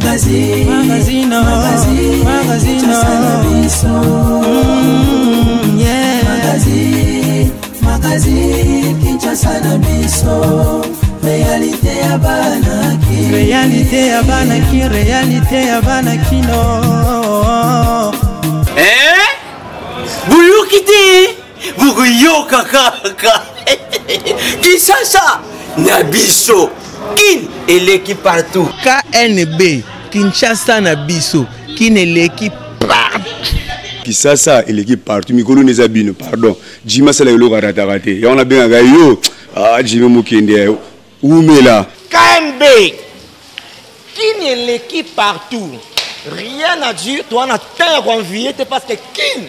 Magazine, magazine, magazine, magazine, yeah. Magazine, magazine, Kinshasa na biso. Réalité ya bana ki. Réalité ya bana ki, réalité ya bana kino. Eh? Boyoki te bokoyoka kaka kinshasa na biso kin eleki partout knb kinshasa na biso kin eleki partout kisasa eleki partout mikolo nde eza bino pardon jimi asala eloko arataka te yango nabengaka yo ah, jimi mokende wumela knb kin eleki partout rien à dire toa na temps ya koenvie te parce que kin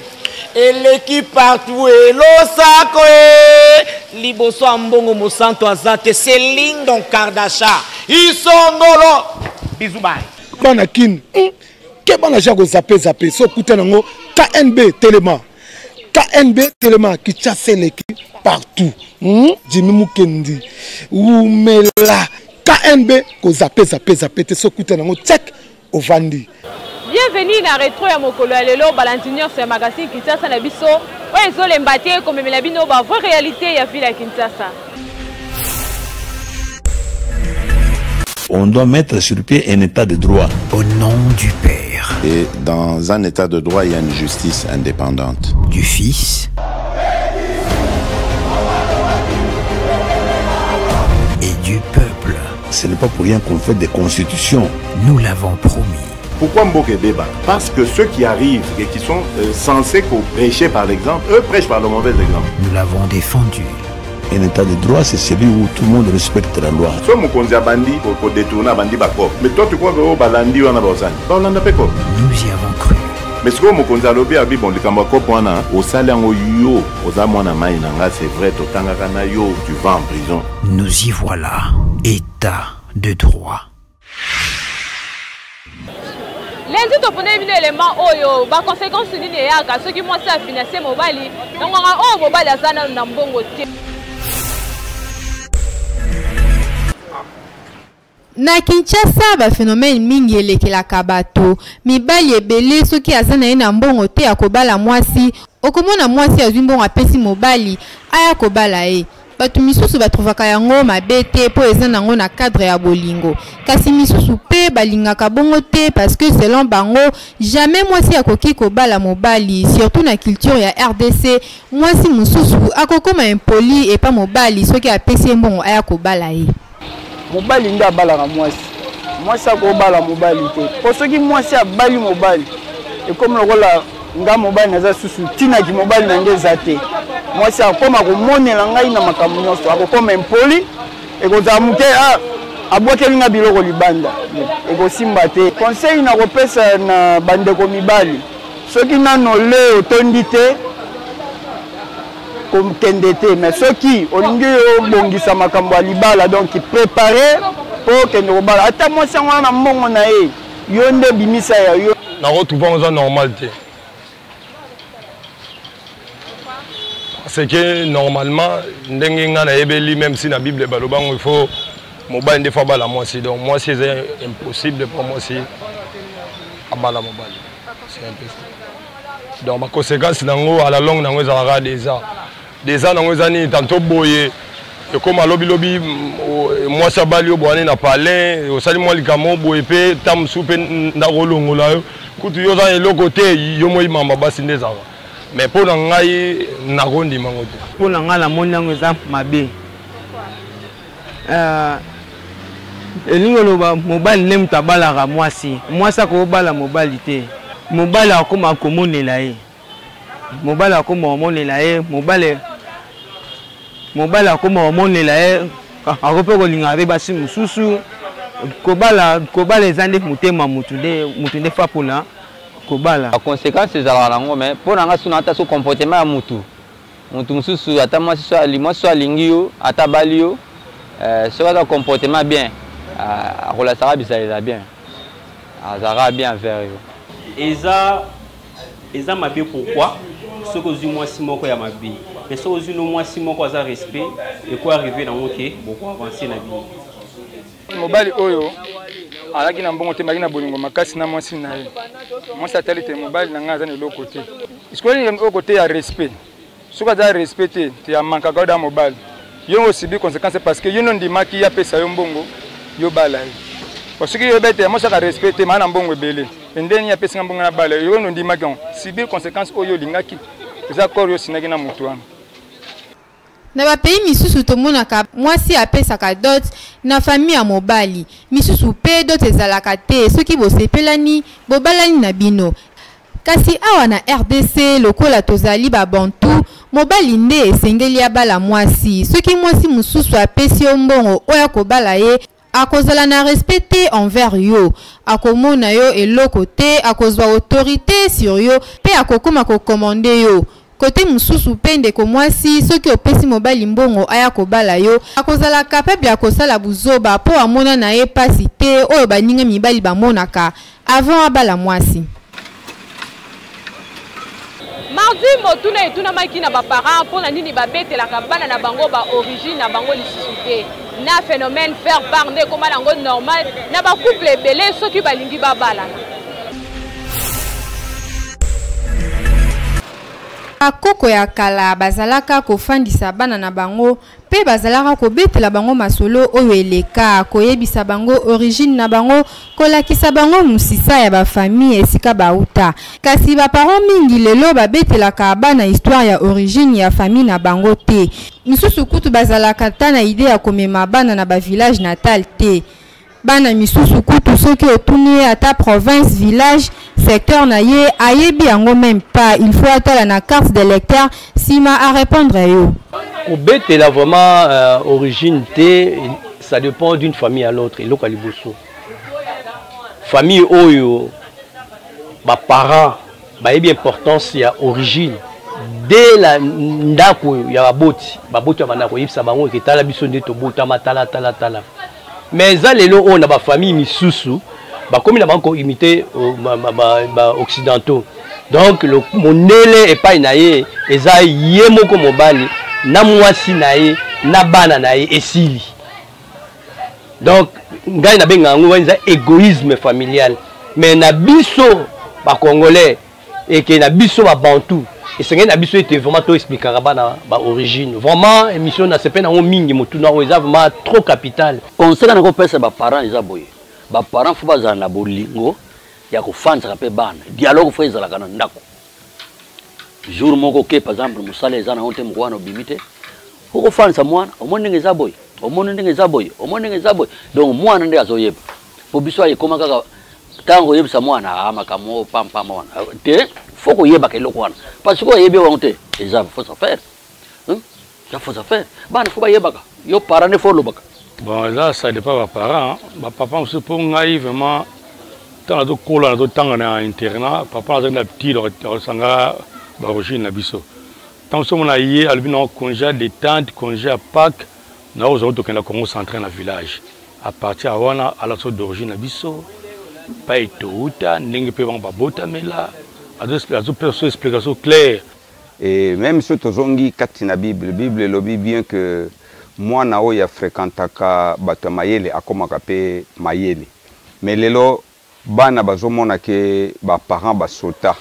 eleki partout elosako e liboso ya mbongo mosantu aza te selindon kardasha isongolo bizu bai bana kin hmm, keba na ja kozape zape so okuta nango knb telema knb telema kinshasa eleki partout hmm? jimi mukendi wumela knb kozape zape zape te so okuta nango check ovandi Bienvenue na retro ya mokolo ya lelo balandi nyonso ya magazine Kinshasa na biso oyo ezolemba te komemela bino ba vraie réalité ya ville ya Kinshasa. On doit mettre sur pied un état de droit. Au nom du Père. Et dans un état de droit, il y a une justice indépendante. Du Fils. Et du peuple. Ce n'est pas pour rien qu'on fait des constitutions. Nous l'avons promis. Pourquoi Mboka ebeba Parce que ceux qui arrivent et qui sont euh, censés prêcher par l'exemple, eux prêchent par le mauvais exemple. Nous l'avons défendu. Un état de droit, c'est celui où tout le monde respecte la loi. So mokonzi abandi ko détourner abandi ba coop. Mais toi tu crois que oh balandi wana bosani. Balanda pe coop. Nous y avons cru. Mais sikoyo mokonzi alobi abi bon likambo ya coop wana osali yango yo oza mwana mai na nga c'est vrai totangaka na yo tu vas en prison. Nous y voilà. État de droit. Lundi toponeli bino element oyo ba conséquences nini eyaka soki mwasi afinanse mobali na ngonga oyo mobali aza nanu na mbongo te. Na Kinshasa ba phenomène mingi elekelaka bato. Mibali ebele soki aza na ye na mbongo te ya kobala mwasi, okomona mwasi azwi mbongo apesi mobali aya kobala ye. Bato misusu ba trouvaka yango mabe te po eza nango na cadre ya bolingo. Kasi misusu pe balingaka bongo te parce que selon bango jamais mwasi akoki kobala mobali surtout na culture ya rdc mwasi mosusu akokoma impoli epa mobali soki apesi ye mbongo aya kobala ye. Mobali nde abalaka mwasi, mwasi akobala mobali te po soki mwasi abali mobali ekomi lokola nga mobali naza susu ntina kimobali na ngai eza te. Mwasi akoma komonela ngai na makambo nyonso, akokoma impoli, ekozala moke ah, abwakeli nga biloko libanda, ekosimba te. Conseil nakopesa na bandeko mibali, soki nano le otondi te kokende te, mais soki olingi obongisa makambo ya libala, donc prepare mpo okende kobala ata mwasi yango wana na mbongo na ye, yo nde bimisa ya yo. Nakotrouve yango eza normal te parce que normalement ndenge ngai nayebeli, même si na bible baloba yango, il faut mobali nde fo abala mwasi, donc mwasi eza impossible mpo mwasi abala mobali, c'est un peu ça. Donc baconséquence nango à la longue nango ezalaka déjà déjà nango eza nini, tantôt boye ekóma lobilobi mwasi abali yo bwani na palin, osali mwa likambo boye mpe ta mosusu mpe ndako olongola yo kutu yo oza eloko te, yo moi mamba basi nde ezalaka. Mais mpo na ngai nakondima yango te. Mpo na ngai namoni yango eza mabe. Elingi oloba mobali nde moto abalaka mwasi, mwasi akobala mobali te. Mobali akoma komonela ye, mobali akoma komonela ye, mobali mobali akoma komonela ye, akoki mpe kolingaka mpe basi mosusu. Kobala, kobala eza nde motema motu nde motu nde fa mpona kobala. Ba conséquences ezalaka nango, mais mpo na nga suna ata so comportement ya mutu, mutu mosusu ata mwasi so ali mwasi so alingi yo ata abali yo, soki aza comportement bien, akolasaka bisalela bien, azalaka bien envers yo. Eza eza mabe pourquoi? Soki ozwi mwasi moko ya mabe, mais soki ozwi no mwasi moko aza respect, eko arriver nango ke boko avancer na bino. Mobali oyo Alaki na mbongo te, mais na bolingo makasi na mwasi na ye. Mwasi atali te mobali na ngai aza na eloko te. Sikoyo eloko te ya respect. Soki aza respect te, te amankaka yo da mobali. Yo osubi conséquence parce que yo nde ondimaki ye apesa yo mbongo, yo bala ye. Bon, soki yo bete mwasi aka respect te, maa na mbongo ebele. Mais ndenge nini apesi nga mbongo na bala ye, yo nde ondimaki yango. Subir conséquence oyo olingaki. Eza accord yo signaki na moto wana. Na ba pays misusu tomonaka mwasi apesaka dot na famille ya mobali, misusu pe dot ezalaka te soki bosepelani bobalani na bino. Kasi awa na rdc lokola tozali ba bantou, mobali nde esengeli abala mwasi, soki mwasi mosusu apesi yo mbongo oya kobala ye, Akozala na respect te envers yo, akomona yo eloko te, akozua autorite sur yo pe akokoma ko commander yo. Cote mosusu pe ndeko mwasi soki opesi mobali mbongo aya kobala yo, akozala capable ya kosala buzoba po amona na ye pasi te oyo baninga mibali bamonaka avant abala mwasi. Mardi, motuna etunamaki na ba parents mpo na nini babetelaka bana na bango ba origine na bango lisusu te. Na phenomène faire part nde ekoma nango normal na ba couple ebele soki balingi babalana. Bakoko ya kala bazalaka kofandisa bana na bango Mpe bazalaka kobetela bango masolo oyo eleka, koyebisa bango origine na bango, kolakisa bango musisa ya ba famille esika bawuta. Kasi ba parents mingi lelo babetelaka bana histoire ya origine ya famille na bango te. Misusu kutu bazalaka ata na idee ya komema bana na ba village natal te. Bana misusu kutu soki otuni ye ata province, village, secteur na ye ayebi yango meme pas, il faut atala na carte d'electeur sima a repondre yo. Kobetela vraiment euh, origine te, ça dépend d'une famille à l'autre. Eloko ya liboso, famille oyo ba parents bayebi importance ya origine dès la ndako ya baboti, baboti babanda koyebisa bango eke tala biso nde tobotama, tala tala tala. Mais eza lelo oyo na ba famille misusu bakomi na bango ko imiter ba, ba occidentaux. Donc le mondele epai na ye eza ye moko mobali na mwasi na ye na bana na ye esili. Donc ngai nabenga yango wana eza égoïsme familial. Mais na biso ba congolais eke na biso ba bantou esengeli na biso ete vraiment to explikaka bana ba origine. Vraiment émission na sepe nango mingi, motuna oyo eza vraiment trop capital. Conseil na kopesa ba parents eza boye, ba parents faut bazala na bolingo ya kofandisaka mpe bana, dialogue faut ezalaka na ndako. Jour moko ke par exemple mosala eza nango te, moko wana obimi te, okofandisa mwana, omoni ndenge eza boye, omoni ndenge eza boye, omoni ndenge eza boye, donc mwana nde azoyeba. Po biso aye ekoma kaka ntango oyebisa mwana ah, makambo oyo pampamba wana te, fo koyebaka eloko wana, parce que oyebi yango te eza fausse affaire, eza fausse affaire. Bana fo bayebaka, yo parent nde fo olobaka. Bon, eza ça dépend ba parents, ba papa mosusu. Mpo ngai vraiment ntango nazokola, nazotanga na internat, papa nazalaki na petit akosanga baorigine na biso. Ntango mosusu omona ye alobi na congé ya détente, congé ya Pâques, nakozwa tokenda Congo central na village. À partir ya wana alakisa d'origine na biso pai touta, ndenge mpe bango babotamela, azopesa so explication claire. Et même soki tozongi kati na Bible, Bible elobi bien que mwana oyo afréquentaka bato ya mayele akomaka mpe mayele. Mais lelo bana bazomona ke ba parents basota,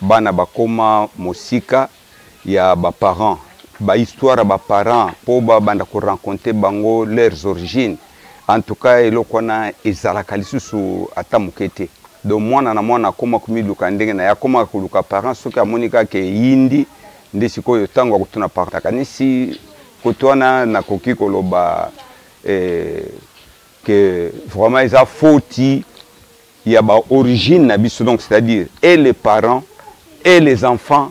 bana bakoma mosika ya ba parents, ba histoire ya ba parents mpo babanda ko rencontrer bango leurs origines. En tout cas eloko wana ezalaka lisusu ata moke te. Donc mwana na mwana akoma komiluka ndenge na ye, akomaka koluka parents soki amoni kaka eyindi nde sikoyo ntango akotuna parent. Nakanisi kote wana nakoki koloba eh, que vraiment eza foti ya ba origine na biso, donc c'est-à-dire et les parents et les enfants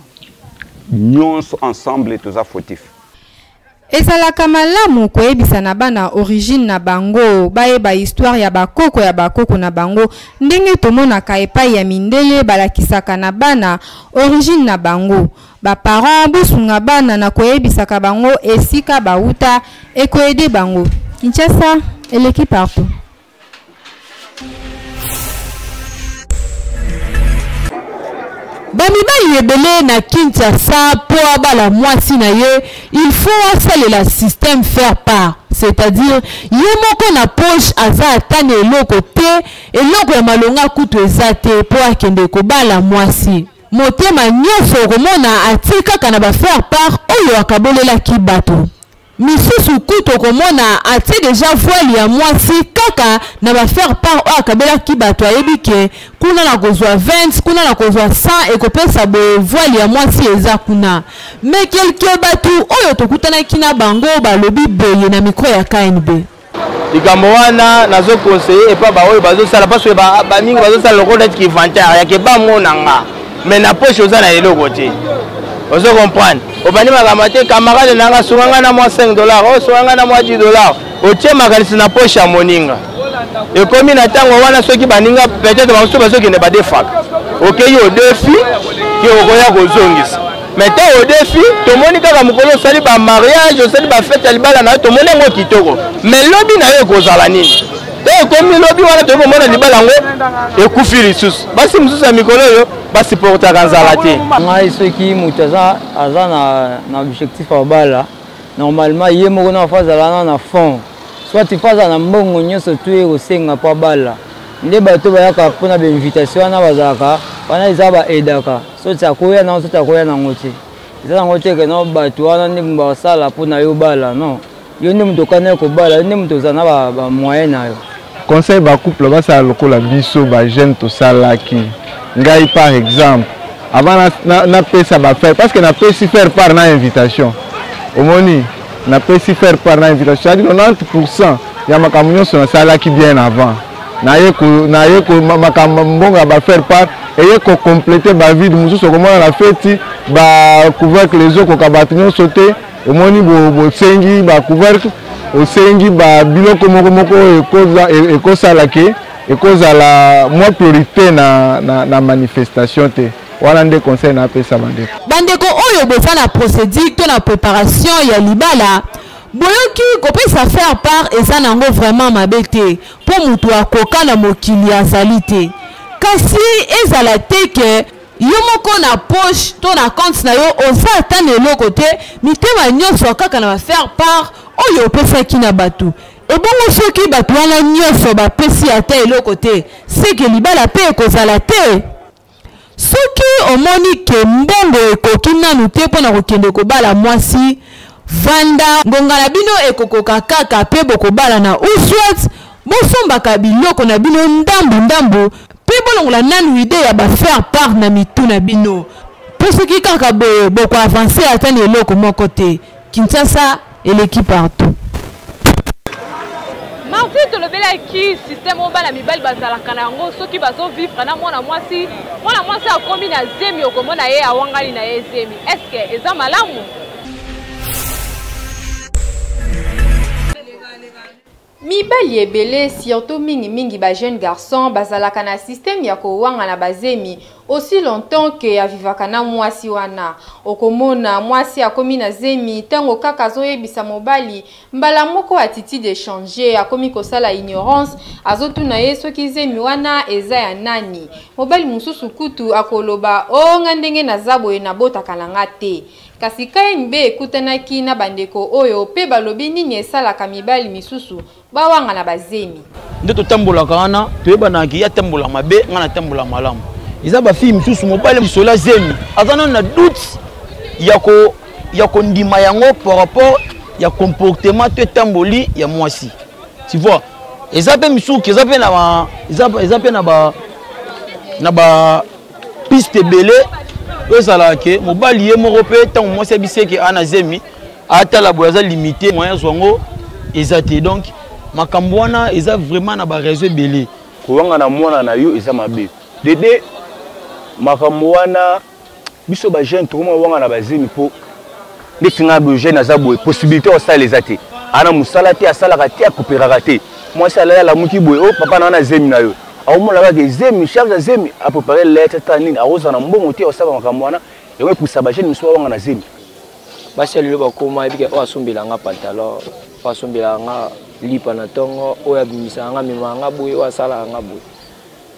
nyonso ensemble toza fautif. Ezalaka malamu koyebisa na bana origine na bango, bayeba histoire ya bakoko ya bakoko na bango, ndenge tomonaka epai ya mindele balakisaka na bana origine na bango. Ba parents bosunga bana na koyebisaka bango esika bawuta, eko aider bango. Kinshasa eleki partout. Bamibali ebele na Kinshasa mpo abala mwasi na ye il faut asalela système faire part. C'est-à-dire ye moko na poche aza ata na eloko te, eloko ya malonga kutu eza te mpo akende kobala mwasi. Motema nionso okomona atie kaka na ba faire part oyo akabolelaki batu. Misusu kutu okomona atie dejà voile ya mwasi kaka na ba faire part oyo akabelaki batu ayebi ke kuna nakozua 20 kuna nakozua 100 ekopesa boye voile ya mwasi eza kuna. Mais quelques batu oyo tokutanaki na bango balobi boye na micro ya KNB. Likambo wana nazo conseiller epa ba oyo bazosala parce que ba ba mingi bazosala lokola neti ki vantard ya ke bamona nga mais na poche oza na eloko te. Ozo comprendre? Obandi makambo te camarade na nga sunga nga na mwa 5 dollars, oh sunga nga na mwa 10 dollars. Otie makanisi na poche ya moninga. Ekomi na ntango wana soki baninga peut-être bamosusu bazokende badefaka. Okeyi odefi ke okoya kozongisa. Mais ntango odefi tomoni kaka mokolo osali ba mariage osali ba fete ya libala na yo tomoni yango kitoko mais lobi na yo ekozala nini? Ntango ekomi lobi wana toyei komona libala yango ekufi lisusu. Basi mosusu ya mikolo oyo basupportaka nzala te. Ngai soki moto aza, aza na, na objectif ya kobala normalement ye moko na fo azala na na fond soit fo azala na mbongo nyonso tu ekosenga mpo abala nde bato bayaka mpona bainvitation wana bazalaka wana eza baedaka Soti akoya nango soti akoya nango te eza nango te ke no bato wana nde basala mpo na yo bala non yo nde moto okani kobala yo nde moto oza na bamoyen na yo. Conseil ba couple basala lokola biso ba jeune tosalaki ngai par exemple avant napesa ba faire parce que napesi faire part na invitation omoni napesi faire part na invitation c'est-à-dire 90% ya makambo nyonso nasalaki bien avant naye ko naye ko makambo mbongo ya ba faire part eye ko compléter ba vide mosusu okomona na feti ba couvercle ezokoka bato nyonso te omoni bosengi ba couvercle osengi ba biloko moko moko oyo ekosala ke ekozala mwa priorité na, na, na manifestation te wana nde conseil napesa bandeko. Bandeko oyo boza na procedure to na preparation ya libala Boyoki kopesa faire part eza nango vraiment mabe te po mutu akoka na mokili azali te kasi ezala te que yo moko na poche to na compte na yo oza ata na eloko te mitema nionso kaka na ba faire part oyo opesaki na batu ebongo soki batu wana nionso bapesi ata eloko te seke libala pe ekozala te? Soki omoni ke mbongo ekoki nanu te mpo na kokende kobala mwasi, vanda, ngonga na bino ekokoka kaka mpe bokobalana ou soit bosombaka biloko na bino ndambu ndambu mpe bolongola nanu idee ya ba faire part na mitu na bino mpo soki kaka boye boko avancer ata na eloko moko te. Kinshasa eleki partout. Mardi tolobelaki système oyo bana mibali bazalaka na yango soki bazo vivre na mwana mwasi, mwana mwasi akomi na zemi okomona ye awangani na ye zemi. Est-ce que eza malamu? Mibali ebele surtout mingi mingi ba jeunes garçons bazalaka na système ya kowangana ba zemi aussi longtemps que a vivaka na muasi wana. Okomona muasi akomi na zemi tango kaka azoyebisa mobali mbala moko attitude e changer akomi kosala ignorance azotuna ye soki zemi wana eza ya nani. Mobali mosusu kutu akoloba oh nga ndenge naza boye nabotaka na nga te. Kasi KNB ekutanaki na bandeko oyo pe balobi nini esalaka mibali misusu bawangana ba zemi. Nde totambolaka wana toyebanaka ke ye atambola mabe ngai natambola malamu. Eza ba fille misusu mobali lisolo ya zemi aza nanu na doute ya ko ya kondima yango par rapport ya comportement to etamboli ya mwasi. Tu vois? Eza pe misusu eza pe na ba eza eza pe na ba na ba piste ebele oyo ezalaka ke mobali ye moko mpe ntango mwasi ayebisi ye ke ana zemi atala boye aza limite moyen azwa yango eza te donc makambo wana eza vraiment na bareseau ebele. Kowangana mwana na yo eza mabe dede makambo wana biso ba jeune tokoma kowangana ba zemi po ndeti nga boye jeune aza boye possibilité ya kosala eza te ana mosala te asalaka te akoperaka te mwasi alali alamuki boye o oh, papa na wana zemi na yo akomona kaka zemi charge ya zemi aprepare lettre ta nini akozala na mbongo te akosala makambo wana yango epusa bajeune mosusu bawanga na zemi. Basi ya lelo bakoma yebi ke oyo asombela nga pantalon, oyo asombelaka nga lipa na ntongo, oyo abimisaka nga amemaka nga boye, oyo asalaka nga boye.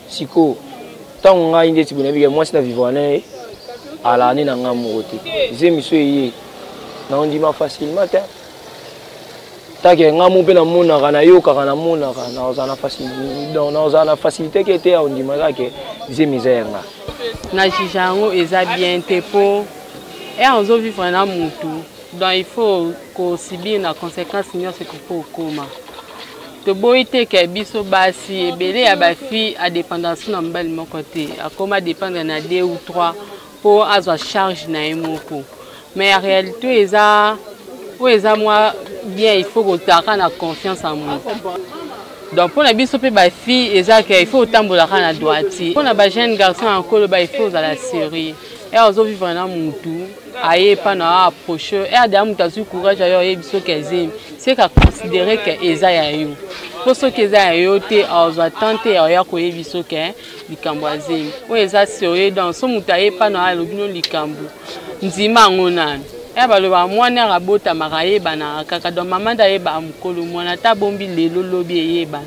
Sikoyo ntango ngai ndeti boye nayebi ke mwasi na vivre na ye alaka nde na nga moko te, zemi so eye naondima facilement te. Take nga mo mpe namonaka nayokaka namonaka nakozala na facilité donc nakozala na facilité ke te ya kondima kaka ke zemi eza ya nga. Na juge yango eza bien te mpo heure ozo vivre na mutu donc il faut ko subir na conséquence nyonso ekoki kokoma. Toboyi te ke biso basi ebele ya ba fille adependance na mobali moko te akoma dépendre na deux ou trois mpo azwa charge na ye moko mais ya réalité eza oyo eza mwa bien il faut kozalaka na confiance ya moto donc mpo na biso mpe bafille eza ke il faut otambolaka na droiti mpo na bajeune garçon ya koloba il faut ozala sérieux ere ozovivre na mutu aye epa na yo approche ere deya moto azwi courage ayo ayebi soki azemi seke aconsidere ke eza ya yo mpo soki eza ya yo te azwa temps te aoya koyebi soki likambo ya zemi oyo eza serieux donc so moto aye epa na alobi no likambo ndima yango nanu ya balobaka mwana yaka abotamaka ayebanaka kaka donc mama nde ayebaka mokolo mwana ata abombi lelo lobi eyebana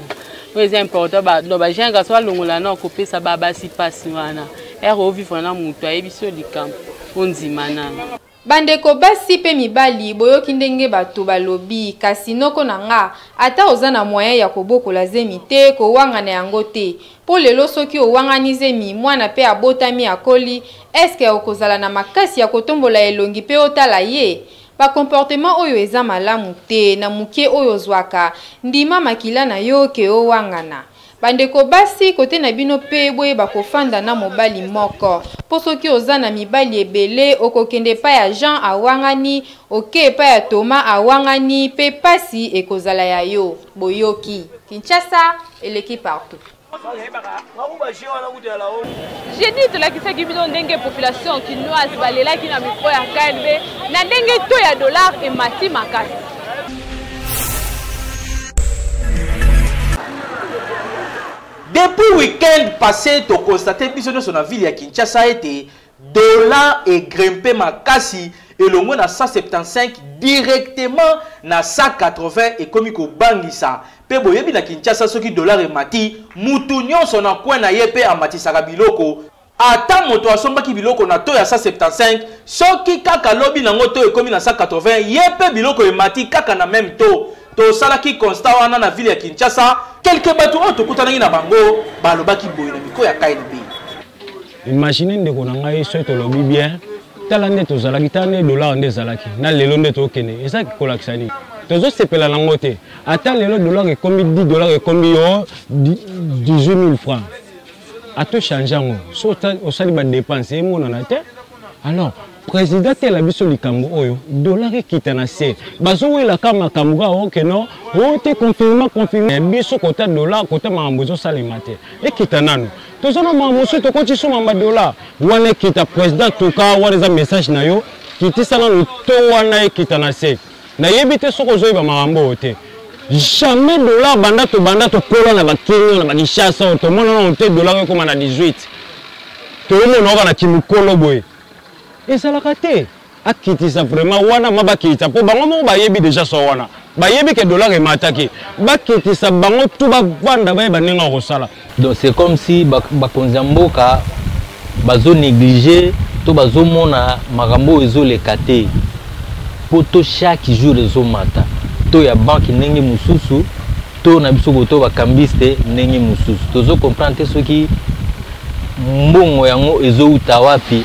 oyo eza important donc bajeune garçon balongola na kopesa ba basi mpasi wana ere ovivre na moto ayebisi yo likambo ondima nanu. Bandeko basi pe mibali boyoki ndenge bato balobi kasi noko na nga ata oza na moyen ya kobokola zemi te kowangana yango te po lelo soki owangani zemi mwana pe abotami akoli est ce que okozala na makasi ya kotombola elongi pe otala ye? Ba comportement oyo eza malamu te na mukie oyo ozwaka ndima makila na yo ke owangana Bandeko basi kote na bino pe boyeba kofanda na mobali moko po soki oza na mibali ebele okokende epai ya Jean awangani oke epai ya Thomas awangani pe pasi ekozala ya yo boyoki Kinshasa eleki partout. Jeudi tolakisaki bino ndenge population kinoise balelaki na micro ya KNB na ndenge taux ya dollar emati makasi. Depuis week-end passé, to constater biso nyonso na ville ya Kinshasa ete dollar e grimper makasi elongwe na 175 directement na 180 ekomi kobangisa mpe boyebi na Kinshasa soki dollar emati mutu nyonso na coin na ye mpe amatisaka biloko Ata moto asombaki biloko na taux ya 175, soki kaka lobi nango taux ekomi na 180, ye mpe biloko emati kaka na meme taux. Tosalaki constat wana na ville ya Kinshasa, quelques bato oyo tokutanaki na bango balobaki boye na micro ya KNB. Imagine ndeko na ngai soki tolobi bien tala nde tozalaki tala nde dollar nde ezalaki na lelo nde tokende eza kolakisa nini tozosepela nango te ata lelo dollar ekomi 10 dollar ekomi yo 18 000 francs ato change yango so osali ba dépense emonana te alors président tela biso likambo oyo dollar ekita na se bazowelaka makambo kaka oke no o te confinement confinement biso kota dollar kota makambo ezosalema te ekita nanu toza na makambo mosusu tokoti so mamba dollar wana ekita président tuka wana eza message na yo kitisa nanu to wana ekita na se nayebi te soki ozoyeba makambo oyo te jamais dollar banda tobanda tokola na bakinyo na bakinshasa oyo tomona nano te dollar ekoma na 18 toomona oka na kimokolo boye ezalaka te akitisa vraiment wana ma bakitisa mpo bango moko bayebi deja so wana bayebi ke dollar emataki bakitisa bango tu bavanda bayeba ndenge ya kosala Donc c'est comme si bakonzi ya mboka bazo négliger to bazomona makambo oyo ezoleka te mpo to chaque jour ezomata to ya banque ndenge mosusu to na biso koto bakambiste ndenge mosusu tozo comprendre te soki mbongo yango ezowuta wapi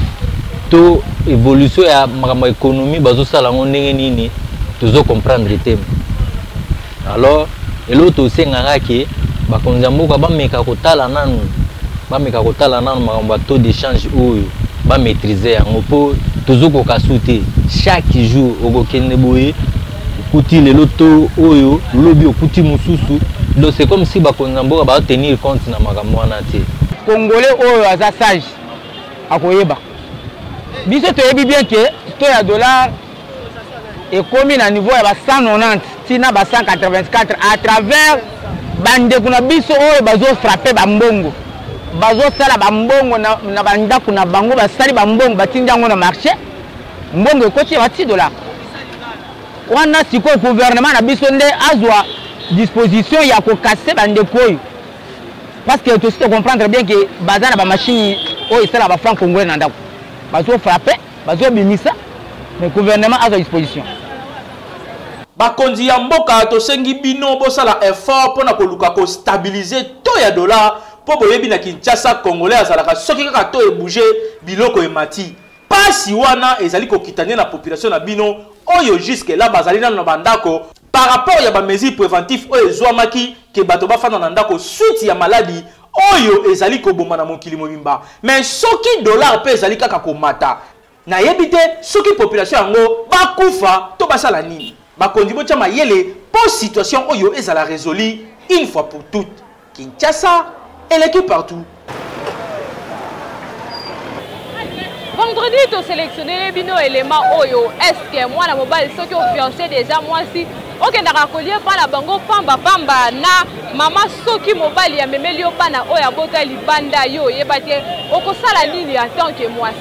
to évolution ya makambo ya économie bazosala yango ndenge nini tozo comprendre te Alors eloko tosengaka ke bakonzi ya mboka bameka kotala nanu bameka kotala nanu makambo ya taux d'échange oyo ba maîtriser yango mpo tozokoka su te chaque jour okokende boye okuti lelo to oyo lobi okuti mosusu donc c'est comme si bakonzi ya mboka ba tenir compte na makambo wana te. Congolais oyo aza sage akoyeba biso toyebi bien ke taux ya dollar ekomi na niveau ya ba 190 ti na ba 184 à travers bandeko na biso oyo bazofrape bambongo bazosala bambongo na, na bandako na bango basali bambongo batindi yango na marché mbongo ekoti ya ba 6 dollars wana sikoyo gouvernement na biso nde azwa disposition ya kokase bandeko oyo parce que tosi tocomprendre bien ke baza na bamachine oyo esalaka bafranc congolais na ndako bazofrape bazobimisa mais gouvernement azwa disposition. Bakonzi ya mboka tosengi bino bosala effort mpo na koluka ko stabiliser taux ya dollar mpo boyebi na Kinshasa congolais azalaka soki kaka taux ebouge biloko emati. Pasi wana ezali kokita nde na population na bino oyo jusque là bazali nano na bandako par rapport ya ba mesures préventifs oyo ezwamaki ke bato bafanda na ndako suite ya maladi oyo ezali koboma na mokili mobimba. Mais soki dollar mpe ezali kaka komata, Nayebi te soki population yango bakufa to basala nini. Bakonzi botia mayele po situation oyo ezala resoli une fois pour toutes. Kinshasa eleki partout. Vendredi toselectionnele bino elema oyo eske mwana mobali soki ofiance deja mwasi okendaka kolia epa na bango pamba pamba na mama soki mobali amemeli yo bana oyo abota libanda yo oyeba te okosala nini en tant que mwasi.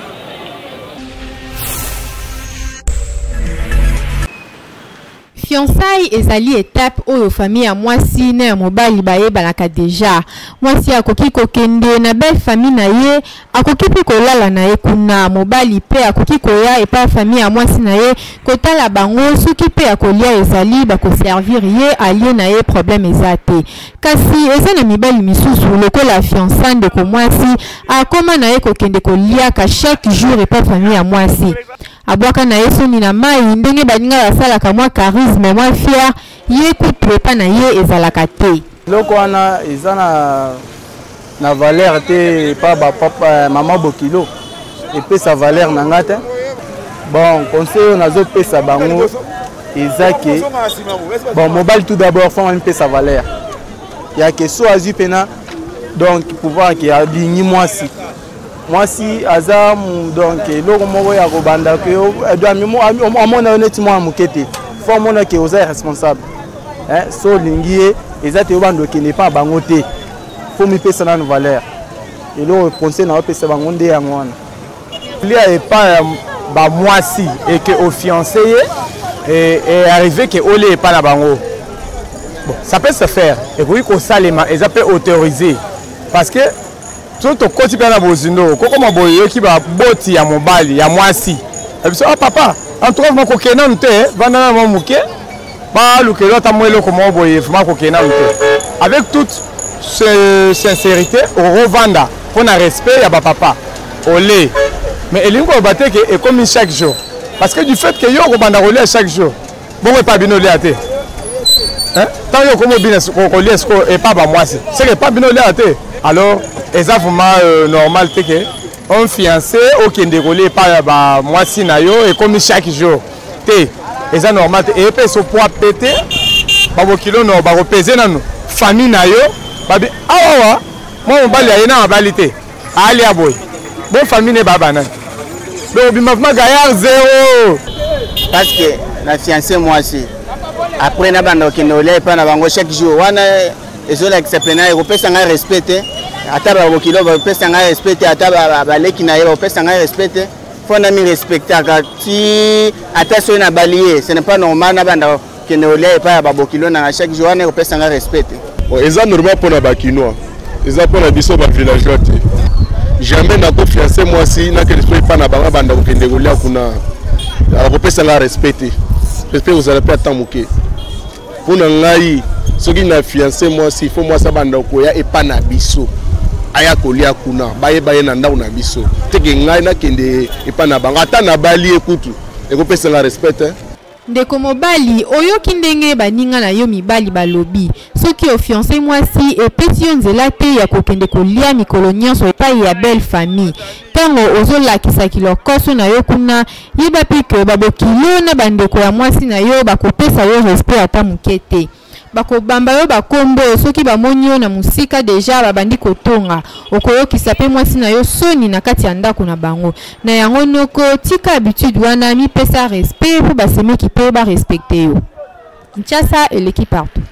Fiançailles ezali etape oyo famille ya mwasi na ya mobali bayebanaka deja. Mwasi akoki kokende na belle famille na ye, akoki mpe kolala na ye kuna. Mobali mpe akoki koya epai ya famille ya mwasi na ye kotala bango, soki mpe ya kolia ezali bakoservir ye alie na ye, problème eza te. Kasi eza na mibali misusu lokola fiança ndeko mwasi akoma na ye kokende koliaka chaque jour epa famille ya mwasi. Abwaka na ye soni na mayi ndenge baninga basalaka mwa charisme mwa fier ye kutu epa na ye ezalaka te. Eloko wana eza na na valeur te epa ba papa eh, mama bokilo epesa valeur na nga te. Bon conseil oyo nazopesa bango eza ke bon mobali tout d'abord fo amipesa valeur ya ke so azwi mpena donc pouvoir ke alingi mwasi mwasi aza donc eloko moko ya kobanda ke amona yo neti mwana moke te fo amona ke oza responsable so olingi ye eza te obanda okende epa bango te fo mipesa nanu valeur eloko conseil na opesa bango nde yango wana lia epa ya bamwasi eke ofiance ye e, e arrive ke olia epa na bango bon, ça peut se faire ekoki kosalema eza mpe autorisé parce que soki tokoti mpe na bozindo kokoma boye oyoki baboti ya mobali ya mwasi ya biso ah papa en tout cas vraiment kokende nanu te vanda na mwa moke balukelo ata mwa eloko moko boye vraiment kokende nanu te avec toute sincérité okovanda mpo na respect ya bapapa ole mais elingi koloba te ke ekomi chaque jour parce que du fait ke yo okobanda kolia chaque jour bongo epa bino olia te ntango yo okomi obina kolia sikoyo epa bamwasi seke epa bino olia te alors eza vraiment euh, normal te ke on fiancé okende kolia epa ya bamwasi na yo ekomi chaque jour te eza normal te eye mpe esopwa pe te babokilo no bakopeze nanu famille na yo babi awawa mwa mobali aye na abali te alia boye bo famille ne baba nani donc obima vraiment gaillard zero parce que na fiancé mwasi après nabanda kokende kolia epai na bango chaque jour wana ezolakisa mpena ekopesa ngai respect te ata babokilo bakopesa ngai respect te ata baleki na ye bakopesa ngai respect te fo na mi respectaka ti ata soki nabali ye ce n'est pas normal nabanda kende kolia epai ya babokilo nanga chaque jour wana ekopesa nga respect te. Bon, eza normal mpo na bakinois, eza mpo na biso bavillageois te. Jamais nakofiance mwasi nakende so epai na bango abanda kokende kolia kuna, akopesa nga respect te. Respect kozala mpe ata moke. Mpo na ngai soki na fiance mwasi, fo mwasi abanda koya epai na biso aya kolia kuna, bayeba ye na ndako na biso teke ngai nakende epai na bango, ata nabali ye kutu ekopesa nga respect te. Ndeko mobali, oyoki ndenge baninga na yo mibali balobi? Soki o fiance mwasi, epesi yo nzela te ya kokende kolia mikolo nyonso epai ya belle famille. Tango ozo lakisa kilokoso na yo kuna, yeba pe que ba bokilo na ba ndeko ya mwasi na yo bakopesa yo respect ata moke te. Bakobamba yo ba kombo soki bamoni yo na mosika deja babandi kotonga. Okoyokisa pe mwasi na yo soni na kati ya ndako na bango. Na yango noko tika habitude wana mipesa respect po ba semeki pe ba respecter yo. Kinshasa eleki partout.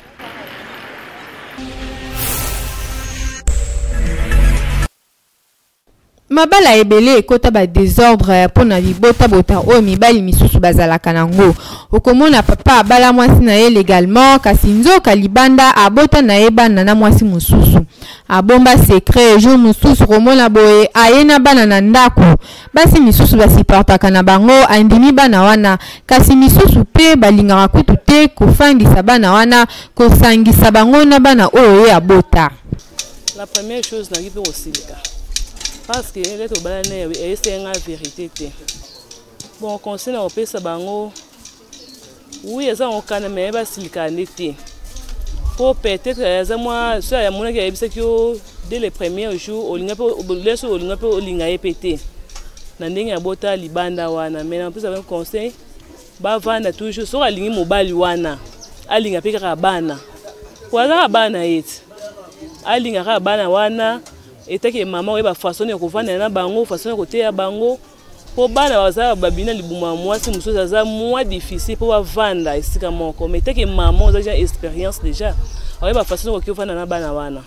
Mabala ebele ekota ba desordre mpo na bibotabota oyo mibali misusu bazalaka nango. Okomona papa abala mwasi na ye legalement kasi nzoka libanda abota na ye bana na mwasi mosusu. Abomba secret, jour mosusu okomona boye aye na bana na ndako. Basi misusu ba supportaka na bango andimi bana wana kasi misusu mpe balingaka kutu te kofandisa bana wana, kosangisa bango na bana oyo ye abota. La première chose nakoki mpe kosilika parce que nde tobalani eyesaki nga verité te. Bon, conseil na kopesa bango, oui, eza yango kana, mais basilikaka nde te, po peut-être aza mwa so amonaki ayebisaki yo dès le premier jour, olinga mpe leso, olinga mpe olinga ye mpe te na ndenge abota libanda wana. Mais na kopesa bango conseil, bavanda toujours. Soki alingi mobali wana, alinga mpe kaka bana, po aza kaka bana ye ti, alinga kaka bana wana. Etake mama oyeba façon ya kovandela na bango, façon ya koteya bango, mpo bana baza babina libumu ya mwasi mosusu, aza moins difficile mpo bavanda esika moko. Mais etake mama oza déjà expérience, déjà oyeba façon okoki ovanda na bana wana.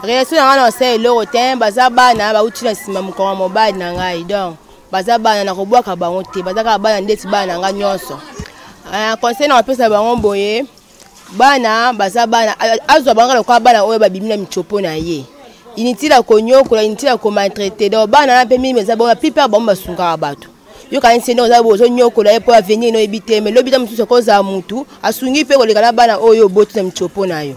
Relation na ngai na osala eloko te. Baza bana bauti na nsima mokongo ya mobali na ngai, donc baza bana, na kobwaka bango te, baza kaka bana ndeti bana na ngai nyonso. Conseil na kopesa bango boye: bana baza bana, azwa bango lokola bana oyo babimi na michopo na ye. Inutile ya konyokola, inutile ya komaltraiter. Donc bana na mpe mingi eza bongo, plupart bango basungaka bato. Yokanisi nde oza boye, ozonyokola ye mpo avenir noyebi te, mais lobi ta mosusu akozala mutu asungi mpe koleka na bana oyo oboti na michopo na yo.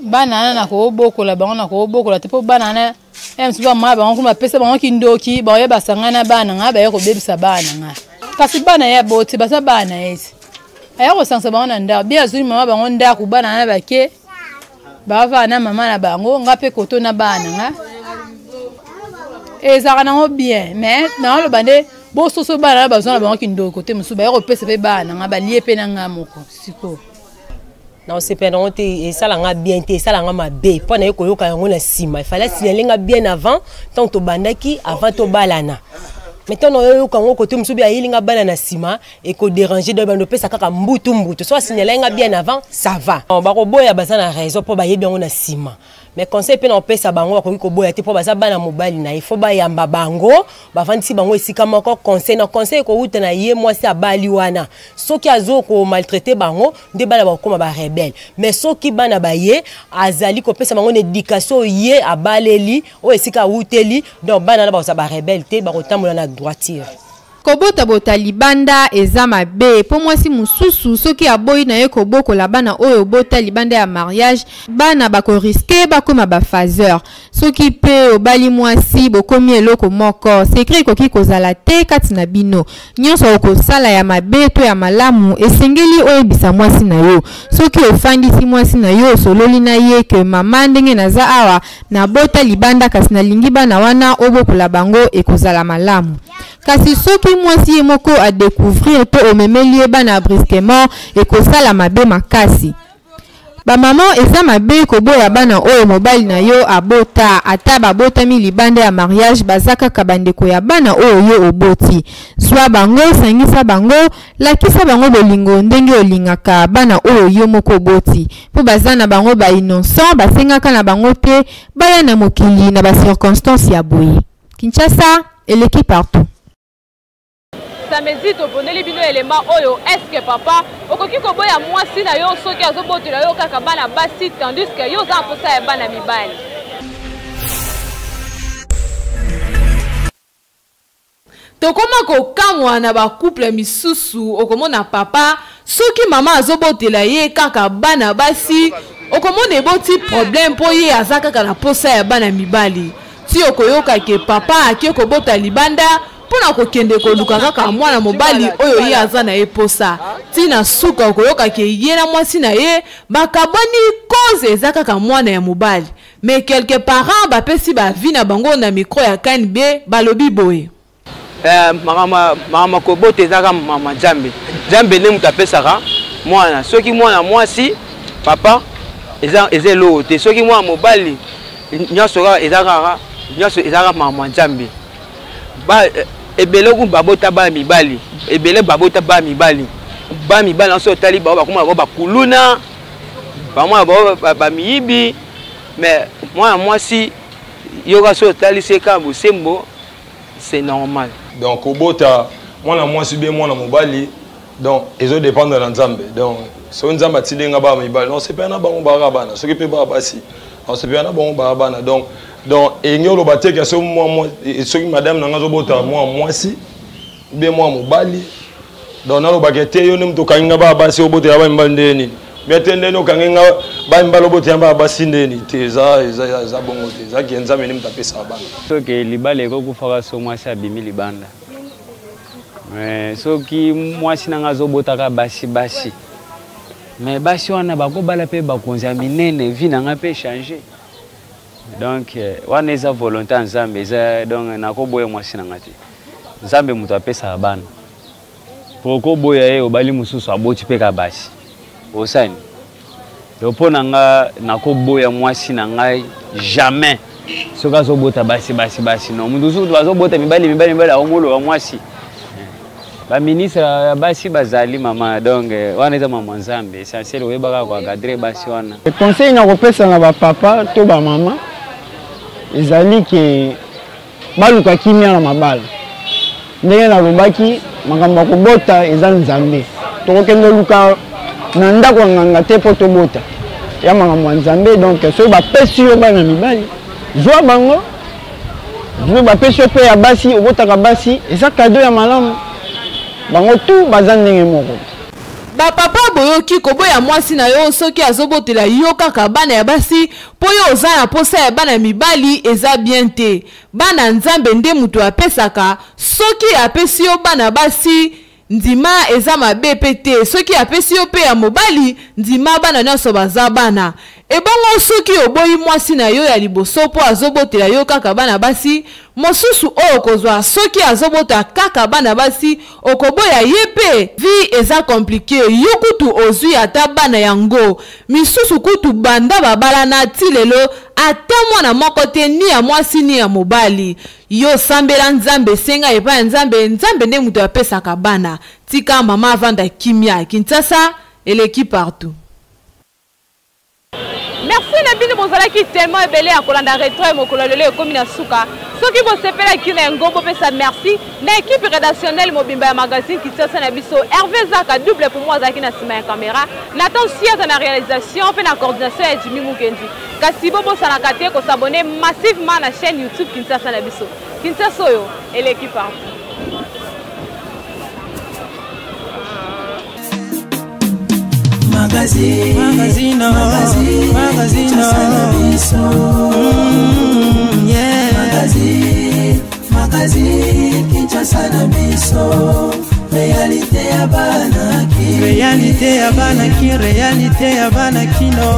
Bana wana nakobokola bango, nakobokola te, mpo bana wana ya mosusu bamama bango kuna bapesa bango kindoki, baoya basangana na bana ngai, baye kobebisa bana ngai. Kasi bana ye aboti baza bana ye ti aya kosangisa bango na ndako bi azwi mama bango ndako, bana wana bake bavaa na mama na bango, nga mpe koto na bana nga ezalaka nango bien. Mais naoloba nde bososo bana na bazwa na bango kindoko te, mosusu baya kopesa mpe bana nga balie mpe na nga moko sikoyo. Naosepela nango te, esala nga bien te, esala nga mabe mpo naye koyoka yango na nsima. Efale asignale nga bien avant, ntango tobandaki, avant tobalana. Mais ntango nayoyoka yango kote mosusu bi ayeli nga bana na nsima, ekoderange. Donc bando opesa kaka mbutu mbutu. So asignale nga bien avant, ça va. Bakoboya, baza na raison mpo bayebi yango na nsima. Mais conseil mpe na kopesa bango, bakoki koboya te mpo baza bana mobali na ye, fo bayamba bango, bavandisi bango esika moko. Conseil na conseil ekowuta na ye mwasi abali wana. Soki azo komaltraiter bango, nde bana bakokoma barebelles. Mais soki bana baye azali kopesa bango na éducation ye abaleli oyo esika awuteli, donc bana wana bakozala barebelles te, bakotambola na droiture. Kobotabota libanda eza mabe, mpo mwasi mosusu soki aboyi na ye kobokola bana oyo obota libanda ya mariage, bana bakorisquer bakóma baphaseur. Soki mpe obali mwasi, bokomi eloko moko, secret ekoki kozala te kati na bino. Nyonso okosala ya mabe to ya malamu, esengeli oyebisa mwasi na yo. Soki ofandisi mwasi na yo, osololi na ye ke mama, ndenge naza awa, nabota libanda, kasi nalingi bana wana obokola bango, ekozala malamu. Kasi soki mwasi ye moko adécouvrir to omemeli ye bana brusquement, ekosala mabe makasi. Bamama, eza mabe koboya bana oyo mobali na yo abota. Ata babotami libanda ya mariage, baza kaka bandeko ya bana oyo yo oboti. Zwa bango, sangisa bango, lakisa bango bolingo ndenge olingaka bana oyo yo moko oboti, mpo baza na bango bainnocent, basengaka na bango te baya na mokili na bacirconstance ya boye. Kinshasa eleki partout. Samedi topondeli bino elema oyo: est-ce papa okoki koboya mwasi na yo soki azobotela yo kaka bana basi, tandis que yo oza na mposa ya bana mibali? Tokóma kokamwa na bacouple misusu. Okomona papa, soki mama azobotela ye kaka bana basi, okomona eboti problème, mpo ye aza kaka na posa ya bana mibali. Ti okoyoka ke papa ake kobota libanda mpo na kokende koluka kaka mwana mobali oyo ye aza na ye posa. Ntina suka, okoyoka ke ye na mwasi na ye bakabwani, cause eza kaka mwana ya mobali. Mais quelques parents bapesi baavis na bango na micro ya KNB, balobi boye. Makambo kobota eza kaka mama Nzambe. Nzambe nde moto apesaka mwana. Soki mwana mwasi, papa, eza eloko te. Soki mwana mobali, nyonso kaka eza kaka, nyonso eza kaka mama Nzambe. Ebele ku babota bana mibali, ebele babota bana mibali. Bana mibali nyonso otali bango, bakoma bango bakuluna, bamwana bango bamiyibi. Mais mwana mwasi, yoka, so otalisi ye kaka bosembo. C'est normal. Donc kobota mwana mwasi be mwana mobali, donc ezo dépendre na Nzambe. Donc soki Nzambe atindi nga bana mibali, nasepela na bango baka bana, soki mpe bana basi, nasepela na bango baka bana. Donc elingi oloba te ke soki madame na nga azobota mwa mwasi bien mwa mobali, donc nalobaka te yo nde moto okangi nga bana basi obotela bana mibali ndenge nini, bien te ndenge okangi nga bana mibali obotela bana basi ndenge nini te. Eza bongo te, ezaki Nzambe nde moto apesaka bana. Soki libala ekokufaka so mwasi abimi libanda, mais soki mwasi na nga azobotaka basi basi, mais basi wana bakobala mpe bakonzi ya minene, vie na nga mpe change. Donc wana eza volonté ya Nzambe, eza donc nakoboya mwasi na nga te. Nzambe moto apesaka bana, po koboya ye obali mosusu aboti mpe ka basi osani. Donc mpo na nga nakoboya mwasi na ngai jamais soki azobota basi basi basi. Non, moto mosusu bazobota mibali mibali mibali, akomoloba mwasi. Baministre ya basi bazali mama, donc wana eza mama Nzambe. Essentiel oyebaka koencadre basi wana. Conseil na kopesa na bapapa to bamama ezali ke baluka kimia na mabala. Ndenge nalobaki, makambo ya kobota eza Nzambe. Tokokende luka na ndako ya nganga te mpo tobota, ya makambo ya Nzambe. Donc soki bapesi yo bana mibali, zwa bango. Soki bapesi yo mpe ya basi, obotaka basi, eza kado ya malamu. Bango tu baza ndenge moko. Bapapa, boyoki koboya mwasi na yo soki azobotela yo kaka bana ya basi mpo yo oza na posa ya bana mibali, eza bien te. Bana, Nzambe nde moto apesaka. Soki apesi yo bana basi, ndima, eza mabe mpe te. Soki apesi yo mpe ya mobali, ndima, bana nyonso baza bana. Ebongo soki oboyi mwasi na yo ya liboso mpo azobotela yo kaka bana basi, mosusu oyo okozwa soki azobota kaka bana basi, okoboya ye mpe? Vie eza compliqué. Yo kutu ozwi ata bana yango, misusu kutu banda babalana ti lelo ata mwana moko te, ni ya mwasi ni ya mobali. Yo sambela Nzambe, senga epai ya Nzambe. Nzambe nde moto apesaka bana. Tika mama avanda kimia. Kinshasa eleki partout. Merci na bino bozalaki tellement ebele ya kolanda retrait. Mokolo lelo ekomi na suka. Soki bosepelaki na yango, bopesa merci na équipe rédactionnelle mobimba ya magazine Kinshasa na biso. Hervé Zaka double pour moi azalaki na nsima ya caméra, Nathan Siata na réalisation mpe na coordination ya Jimmy Mukendi. Kasi bobosanaka te kosabone massivement na chaîne YouTube Kinshasa na biso. Kinshasa oyo eleki partout. Magazine, magazine, magazine, magazine, yeah. Magazine, magazine, Kinshasa na biso. Réalité ya bana ki. Réalité ya bana ki, réalité ya bana kino.